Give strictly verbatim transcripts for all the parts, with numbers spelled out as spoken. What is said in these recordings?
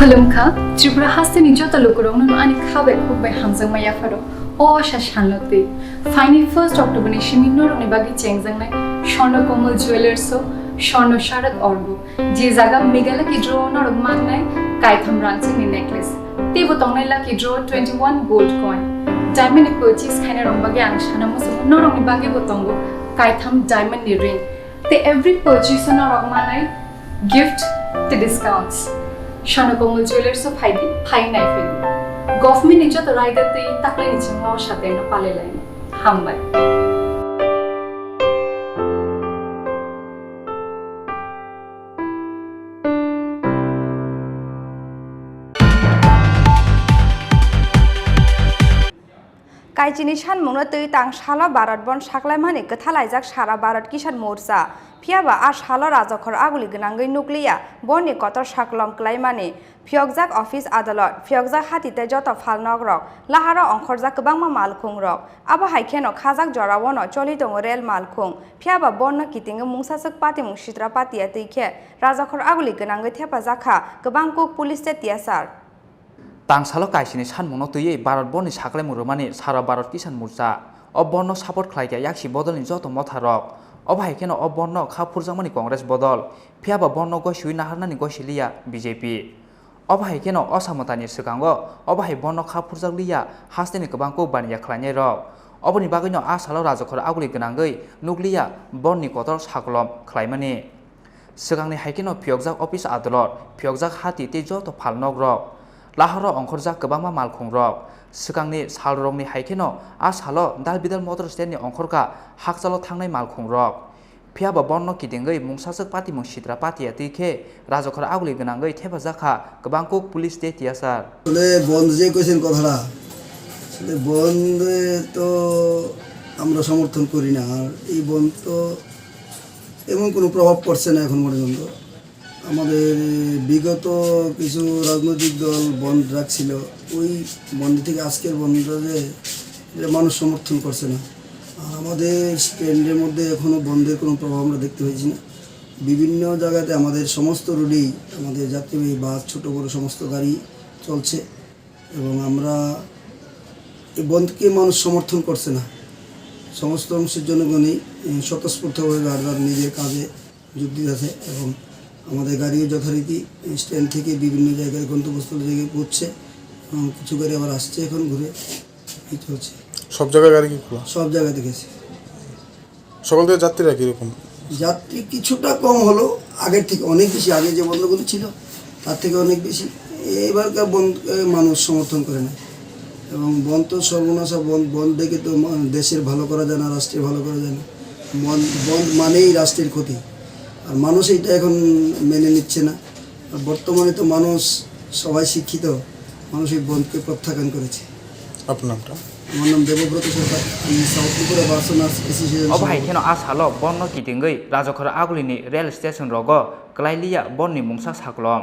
Khulumkha, Tripura hasteni joto lukurokno ani kha bai khuk bai hamjakma yapharo. O asa salno twi. Phaini first October ni simi norokni bagwi chengjaknai Swarna Komal Jewellers o Swarna Sharak Orgo. Je jaga Meghalaya Lucky Draw norok mannai kaitham rangchakni necklace. Teibo tongnai Lucky Draw twenty one gold coin. Diamond ni purchase khainai rok bagwi ang sana muchungo norokni bagwi bo tongo kaitham diamond ni ring. Tei every purchase o norok manai gift tei discounts. Swarna Komal Jewellers o phaidi, phai nai phaidi. Government ni joto raida tei taklai ni chingma o sateno palai laini. Hambai. Kaichini sanmungno twi tang salo Bharat Bandh saklaimani kwthalaijak Sara Bharat Kisan Morcha. Phiyaba a salo rajakhor aguli gwnangwi nukliya Bandhni kotor saklom klaimani. Phiyokjak office adolot, phiyokjak hati tei joto phalnokrok, laharo ongkhorjak kwbangma malkhungrok. Abo hai kheno khajak joraono choli tongo rel malkhung. Phiyaba Bandhno kitingwi mungsaswk patimung sitra patiya twi khe rajakhor aguli gwnangwi thepajak kha kwbang kuk police tei tiyasar. Tangsalo kaisini sanmungno twiwi Bharat Bandhni saklaimung rwmani Sara Bharat Kisan Morcha o bandhno support khlaikha yaksi bodolni joto motharok. Obo hai kheno o bandhno kha phurjakmani Congress bodol, phiyaba bandhno goisiwi naharnani goisiliya B J P. Obo hai kheno o samwtani swkango obo hai bandhno kha phurjakliya hasteni kwbang kuk baniya khlainairok. Oboni bagwino a salo rajakhor aguli gwnangwi nukliya bandhni kotor saklom khlaimani. Swkangni hai kheno phiyokjak office adolot, phiyokjak hati tei joto phalnokrok, lahoro ongkhorjak kwbangma malkhungrok. Swkangni salrokni hai kheno a salo dal bidal motor standni ongkhorkha hakchalo thangnai malkhungrok. Phiyaba bandhno kitingwi mungsaswk patimung sitra patiya twi khe rajakhor aguli gwnangwi thepajak kha kwbang kuk police tei tiyasar. আসলে বন্ধ যে কইছেন কথাটা, আসলে বন্ধে তো আমরা সমর্থন করি না। আর এই বন্ধ তো এমন কোনো প্রভাব পড়ছে না এখন পর্যন্ত। আমাদের বিগত কিছু রাজনৈতিক দল বন্ধ রাখছিল, ওই বন্ধ থেকে আজকের বন্ধ যে এটা মানুষ সমর্থন করছে না। আর আমাদের স্ট্যান্ডের মধ্যে এখনো বন্ধের কোনো প্রভাব আমরা দেখতে পাচ্ছি না। বিভিন্ন জায়গাতে আমাদের সমস্ত রোডেই আমাদের যাত্রীবাহী বাস, ছোট বড় সমস্ত গাড়ি চলছে এবং আমরা এই বন্ধকে মানুষ সমর্থন করছে না। সমস্ত অংশের জনগণই, এ, স্বতঃস্ফূর্তভাবে বারবার নিজের কাজে যোগ দিতে আছে এবং আমাদের গাড়িও যথারীতি স্ট্যান্ড থেকে বিভিন্ন জায়গায় গন্তব্যস্থল জায়গায় পৌঁছছে এবং কিছু গাড়ি আবার আসছে এখন ঘুরে। এই চলছে। সব জায়গায় গাড়ি কি খোলা? সব জায়গায় দেখেছি। সকাল থেকে যাত্রীরা কিরকম? যাত্রী কিছুটা কম হলো আগের থেকে, অনেক বেশি। আগে যে বন্ধগুলো ছিল তার থেকে অনেক বেশি। এবারকার বন্ধ, এ, মানুষ সমর্থন করে না এবং বন্ধ তো সর্বনাশা। বন্ধ, বন্ধ দেখে তো মা-, দেশের ভালো করা যায় না, রাষ্ট্রের ভালো করা যায় না। বন্ধ, বন্ধ মানেই রাষ্ট্রের ক্ষতি। আর মানুষ এটা এখন মেনে নিচ্ছে না। আর বর্তমানে তো মানুষ সবাই শিক্ষিত, মানুষ এই বন্ধকে প্রত্যাখ্যান করেছে। আপনার নামটা? আমার নাম দেবব্রত সরকার, আমি সাউথ ত্রিপুরা বাস নার্স অ্যাসোসিয়েশন Obo hai সভাপতি। Kheno a salo bandhno kitingwi rajakhor agulini rail station rogo kwlailiya bandhni mungsa saklom.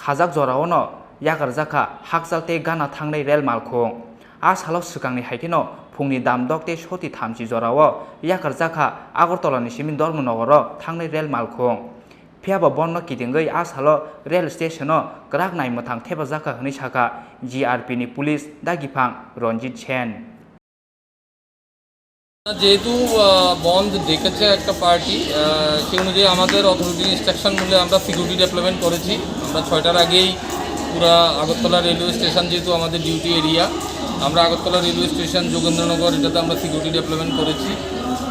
Khajak joraono yakarjakha hakchal tei gana thangnai rel malkhung. A salo swkangni hai kheno phungni damdok tei soti thamchi jorao yakarjakha Agartala ni simi Dharmanagaro thangnai rel malkhung. Phiyaba bandhno kitingwi a salo rel stationo kwrak nai mwthang thepajakha hwnwi sakha G R P ni police dagiphang Ranjit Sen. যেহেতু, আহ, বন্ধ ডেকেছে একটা পার্টি, আহ, সেই অনুযায়ী আমাদের অথরিটির ইনস্ট্রাকশন মূলে আমরা সিকিউরিটি ডিপ্লয়মেন্ট করেছি। আমরা ছয়টার আগেই পুরা আগরতলা রেলওয়ে স্টেশন, যেহেতু আমাদের ডিউটি এরিয়া, আমরা আগরতলা রেলওয়ে স্টেশন, যোগেন্দ্রনগর, এটাতে আমরা সিকিউরিটি ডিপ্লয়মেন্ট করেছি।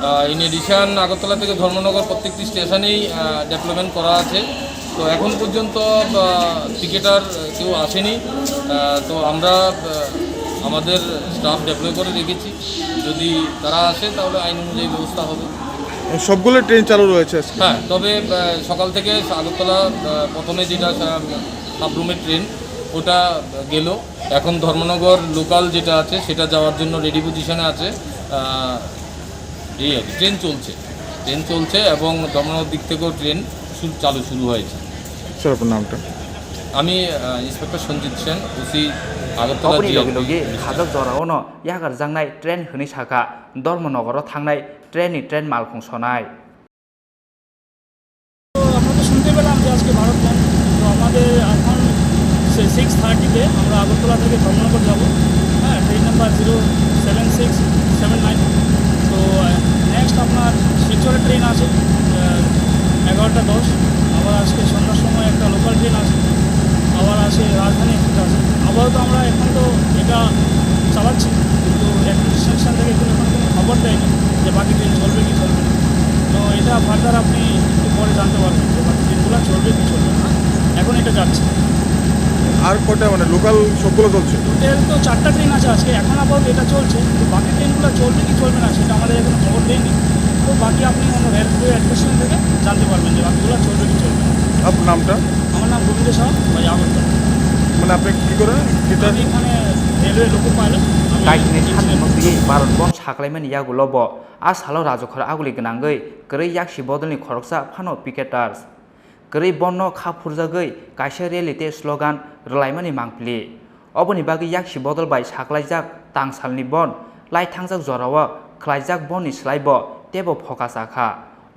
আহ, ইন এডিশন আগরতলা থেকে ধর্মনগর প্রত্যেকটি স্টেশনেই, আহ, ডিপ্লয়মেন্ট করা আছে। তো এখন পর্যন্ত, আহ, পিকেটার কেউ আসেনি। আহ, তো আমরা, আহ, আমাদের স্টাফ ডিপ্লয় করে রেখেছি। যদি তারা আসে, তাহলে আইন অনুযায়ী ব্যবস্থা হবে। সবগুলো ট্রেন চালু রয়েছে আজকে? হ্যাঁ, তবে, আহ, সকাল থেকে আগরতলা, আহ, প্রথমে যেটা সা-, সাবরুমের ট্রেন, ওটা গেল। এখন ধর্মনগর লোকাল যেটা আছে, সেটা যাওয়ার জন্য রেডি পজিশনে আছে। আহ, এই আর কি, ট্রেন চলছে, ট্রেন চলছে এবং ধর্মনগর দিক থেকেও ট্রেন শুরু, চালু শুরু হয়েছে। স্যার, আপনার নামটা? আমি, আহ, inspector Sanjit Sen, OC Agartala Oboni GRP logi logi district. Khajak joraono yakarjaknai train hwnwi sakha Dharmanagaro thangnai train ni train malkhung sonai. তো আমরা তো শুনতে পেলাম যে আজকে ভারত বন্ধ। তো আমাদের এখন সিক্স থার্টিতে আমরা আগরতলা থেকে ধর্মনগর যাব। হ্যাঁ, train number zero seven six seven nine. তো নেক্সট আপনার শিলচরের ট্রেন আছে আহ, এগারোটা দশ। আবার আজকে সন্ধ্যার সময় একটা লোকাল ট্রেন আছে, আবার আছে রাজধানী এক্সপ্রেস আছে। আপাতত আমরা এখন তো এটা চালাচ্ছি, কিন্তু অ্যাডমিনিস্ট্রেশন থেকে কোনো, কোনো, কোনো খবর দেয়নি যে বাকি ট্রেন চলবে কি চলবে না। তো এটা ফার্দার আপনি একটু পরে জানতে পারবেন যে বাকি ট্রেনগুলো চলবে কি চলবে না। এখন এটা যাচ্ছে। আর কটা, মানে, লোকাল সবগুলো চলছে? টোটাল তো চারটা ট্রেন আছে আজকে, এখন আপাতত এটা চলছে। তো বাকি ট্রেনগুলো চলবে কি চলবে না, সেটা আমাদের এখনো খবর দেয়নি। তো বাকি আপনি অন্য রেলওয়ে অ্যাডমিনিস্ট্রেশন থেকে জানতে পারবেন যে বাকিগুলো চলবে কি চলবে না। আপনার নামটা? আমার নাম গোবিন্দ সাহা, বাড়ি আগরতলা। মানে, আপনি কি করেন? এটা আমি এখানে রেলওয়ে লোকো পাইলট। আমি কাইটনি ইঞ্জিনিয়ার। সাতটি motwi Bharat Bandh saklaimani yagulo bo a salo rajwkhor aguli gwnangwi kwrwi yaksi bodolni khoroksa phano picketers. Kwrwi Bandhno kha phurjagwi kaisa rally tei slogan rwlaimani mangpili. Oboni bagwi yaksi bodol bai saklaijak tangsalni bandh lai thangjak jorao khlaijak bandhni slai bo teibo phoka cha kha.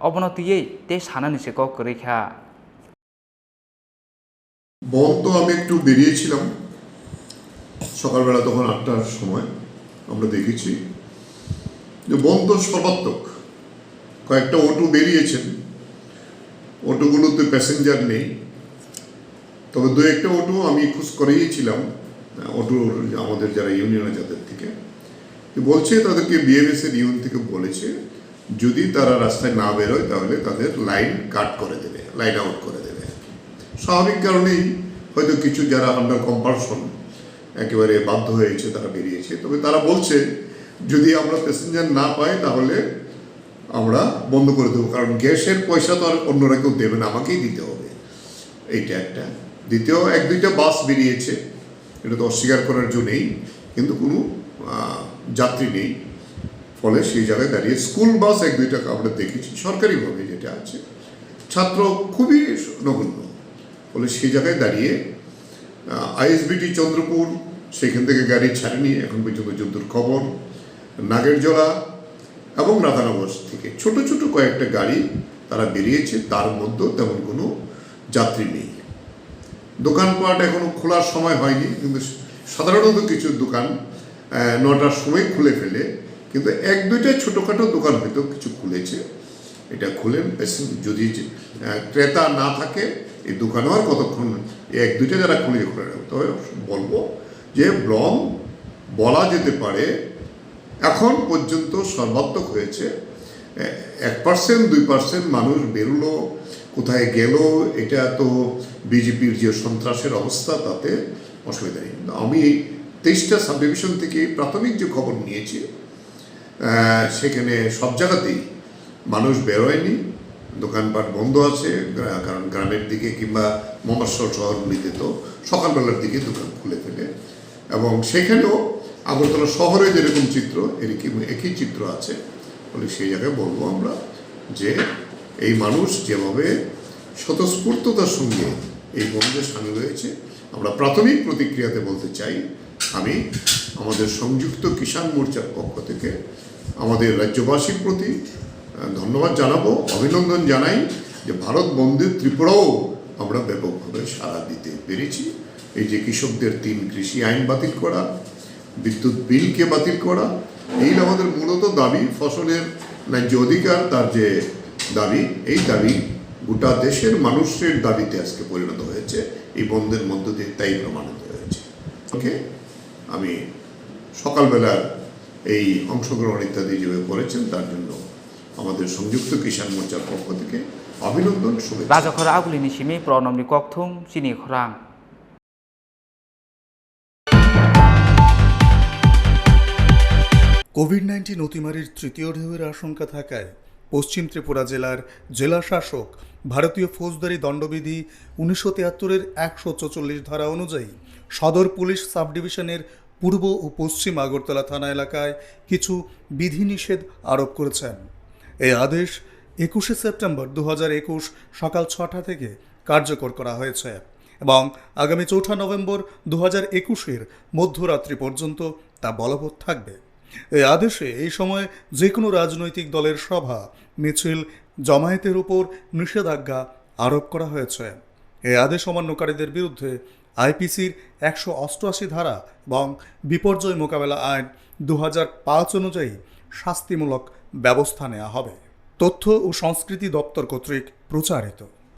Obono twiwi tei sanani se kok kwrwi kha. বন্ধ তো আমি একটু বেরিয়েছিলাম সকালবেলা, তখন আটটার সময় আমরা দেখেছি যে বন্ধ সর্বাত্মক। কয়েকটা অটো বেরিয়েছেন, অটোগুলোতে প্যাসেঞ্জার নেই, তবে দু একটা অটো আমি খোঁজ করিয়েছিলাম, আহ, অটোর আমাদের যারা ইউনিয়ন আছে তাদের থেকে। তো বলছে তাদেরকে বিএমএস এর ইউনিয়ন থেকে বলেছে যদি তারা রাস্তায় না বেরোয় তাহলে তাদের লাইন কাট করে দেবে, লাইন আউট করে দেবে। স্বাভাবিক কারণেই হয়তো কিছু যারা আন্ডার কম্পালশন একেবারে বাধ্য হয়েছে তারা বেরিয়েছে, তবে তারা বলছে যদি আমরা প্যাসেঞ্জার না পাই তাহলে আমরা বন্ধ করে দেবো, কারণ গ্যাসের পয়সা তো আর অন্যরা কেউ দেবে না, আমাকেই দিতে হবে। এইটা একটা। দ্বিতীয়, এক দুইটা বাস বেরিয়েছে, এটা তো অস্বীকার করার জো নেই, কিন্তু কোনো, আহ, যাত্রী নেই। ফলে সেই জায়গায় দাঁড়িয়ে স্কুল বাস এক দুইটা আমরা দেখেছি সরকারিভাবে যেটা আছে, ছাত্র খুবই নগণ্য। ফলে সেই জায়গায় দাঁড়িয়ে, আহ, আইএসবিটি চন্দ্রপুর, সেখান থেকে গাড়ি ছাড়েনি এখন পর্যন্ত যতদূর খবর। নাগেরজোড়া এবং রাধানগর থেকে ছোট ছোট কয়েকটা গাড়ি তারা বেরিয়েছে, তার মধ্যে তেমন কোনো যাত্রী নেই। দোকানপাট এখনো খোলার সময় হয়নি, কিন্তু সাধারণত কিছু দোকান, আহ, নটার সময় খুলে ফেলে, কিন্তু এক দুইটা ছোটোখাটো দোকান হয়তো কিছু খুলেছে। এটা খুলেন, পেসেন্ট যদি যে, আহ, ক্রেতা না থাকে, এই দোকানও আর কতক্ষণ, এই এক দুইটা যারা খুলে, খুলে রাখে। তবে বলবো যে বন্ধ বলা যেতে পারে, এখন পর্যন্ত সর্বাত্মক হয়েছে। এ, এক পার্সেন্ট, দুই পার্সেন্ট মানুষ বেরোলো, কোথায় গেল, এটা তো বিজেপির যে সন্ত্রাসের অবস্থা, তাতে অসুবিধা নেই। কিন্তু আমি তেইশটা সাবডিভিশন থেকে প্রাথমিক যে খবর নিয়েছি, আহ, সেখানে সব জায়গাতেই মানুষ বেরোয়নি, দোকানপাট বন্ধ আছে, গ্রা-, কারণ গ্রামের দিকে কিংবা মফস্বল শহরগুলিতে তো সকালবেলার দিকে দোকান খুলে ফেলে। এবং সেখানেও আগরতলা শহরে যেরকম চিত্র, এরকম একই চিত্র আছে। ফলে সেই জায়গায় বলবো আমরা যে এই মানুষ যেভাবে স্বতঃস্ফূর্ততার সঙ্গে এই বন্ধে সামিল হয়েছে, আমরা প্রাথমিক প্রতিক্রিয়াতে বলতে চাই, আমি আমাদের সংযুক্ত কিষাণ মোর্চার পক্ষ থেকে আমাদের রাজ্যবাসীর প্রতি, আহ, ধন্যবাদ জানাবো, অভিনন্দন জানাই যে ভারত বন্ধে ত্রিপুরাও আমরা ব্যাপকভাবে সাড়া দিতে পেরেছি। এই যে কৃষকদের তিন কৃষি আইন বাতিল করা, বিদ্যুৎ বিলকে বাতিল করা, এই আমাদের মূলত দাবি, ফসলের ন্যায্য অধিকার, তার যে দাবি, এই দাবি গোটা দেশের মানুষের দাবিতে আজকে পরিণত হয়েছে এই বন্ধের মধ্য দিয়ে, তাই প্রমাণিত হয়েছে। ওকে, আমি সকালবেলার এই অংশগ্রহণ ইত্যাদি যেভাবে করেছেন, তার জন্য আমাদের সংযুক্ত কিষাণ মোর্চার পক্ষ থেকে অভিনন্দন, শুভেচ্ছা। রাজাখর আগুলিনি simi প্রণবনি kokthum chini khorang. Covid nineteen অতিমারির তৃতীয় ঢেউয়ের আশঙ্কা থাকায় পশ্চিম ত্রিপুরা জেলার জেলা শাসক ভারতীয় ফৌজদারি দণ্ডবিধি উনিশশো তিয়াত্তরের একশো চৌচল্লিশ ধারা অনুযায়ী সদর পুলিশ সাব ডিভিশনের পূর্ব ও পশ্চিম আগরতলা থানা এলাকায় কিছু বিধিনিষেধ আরোপ করেছেন। এই আদেশ একুশে সেপ্টেম্বর দু হাজার একুশ সকাল ছটা থেকে কার্যকর করা হয়েছে এবং আগামী চৌঠা নভেম্বর দু হাজার একুশের মধ্যরাত্রি পর্যন্ত তা বলবৎ থাকবে। এই আদেশে এই সময় যে কোনো রাজনৈতিক দলের সভা, মিছিল, জমায়েতের উপর নিষেধাজ্ঞা আরোপ করা হয়েছে। এই আদেশ অমান্যকারীদের বিরুদ্ধে আইপিসির একশো অষ্টআশি ধারা এবং বিপর্যয় মোকাবেলা আইন দু হাজার পাঁচ অনুযায়ী শাস্তিমূলক ব্যবস্থা নেওয়া হবে। তথ্য ও সংস্কৃতি দপ্তর কর্তৃক প্রচারিত।